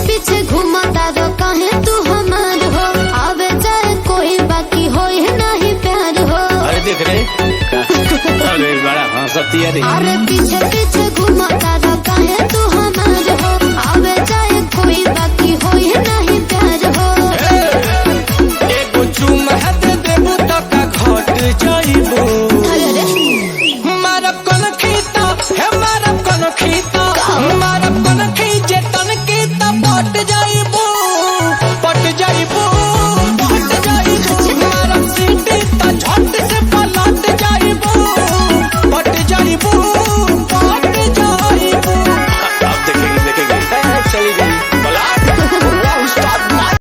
पीछे घूमता रो काहे तू हमार हो। आवे जाए कोई बाकी होए नहीं प्यार हो। अरे देख रे, अरे बड़ा हंसती है रे। अरे पीछे पीछे घूमता रो काहे तू हमार हो। आवे जाए कोई बाकी होए नहीं प्यार हो। एगो चुमा दे देबू त का घट जाइबू। अरे अरे मारब कोन खीता हे, मारब कोन खीता, मारब कोन खीजे तन की त पट जाइबू।